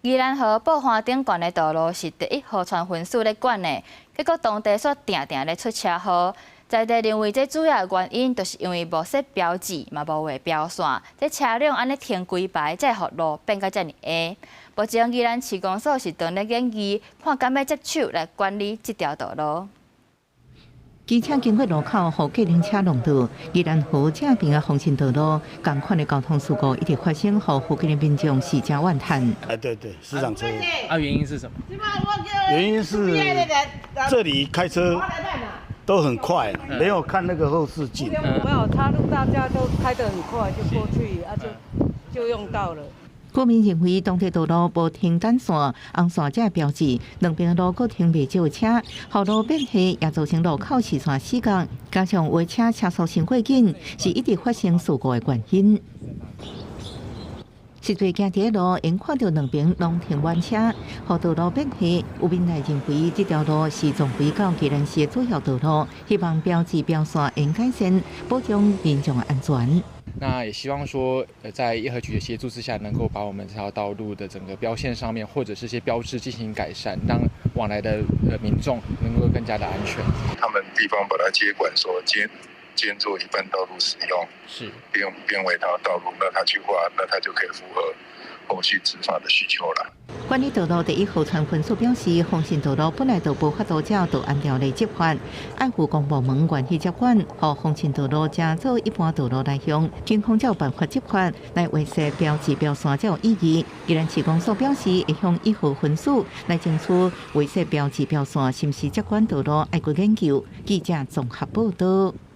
宜蘭河寶華頂懸的道路是第一河川分署咧管的，結果當地煞定定咧出車禍。在地認為這主要原因就是因為無設標誌，嘛無畫標線，這車輛按呢停規排，才會予路變甲遮爾狹。目前宜蘭市公所是正咧研議，看敢欲接手來管理這條道路。機車經過路口，予計程車撞著。宜蘭河正邊的宏信道路，仝款的交通事故一直發生，予附近的民眾是誠怨嘆。哎，對對，市長車。啊，原因是什麼？原因是這裡開車都很快，沒有看那個後視鏡。沒有岔路，大家都開得很快，就過去啊，就用到了。居民認為當地道路無停等線、紅線這標誌，兩邊路閣停袂少車，予路變狹，也造成路口視線死角，加上有的車車速傷過緊，是一直發生事故的原因。實際行佇路，會看著兩邊攏停滿車，予道路變狹。有民眾認為這條路是從北到宜蘭市的主要道路，希望標誌標線會改善，保障民眾的安全。那也希望說，在業和局的協助之下，能夠把我們這條道路的整個標線上面，或者是一些標誌進行改善，讓往來的民眾能夠更加的安全。他們地方把它接管，說兼做一般道路使用，是變為道路，那他去畫，那他就可以符合後續執法的需求了。管理道路第一河川分署表示，宏信道路本來就無法度照道安條例執法，愛護公部門願意接管，予宏信道路加做一般道路來用，警方才有辦法執法來劃設標誌標線才有意義。宜蘭市公所表示，會向一河分署來爭取劃設標誌標線，是毋是接管道路，愛閣研究。記者綜合報道。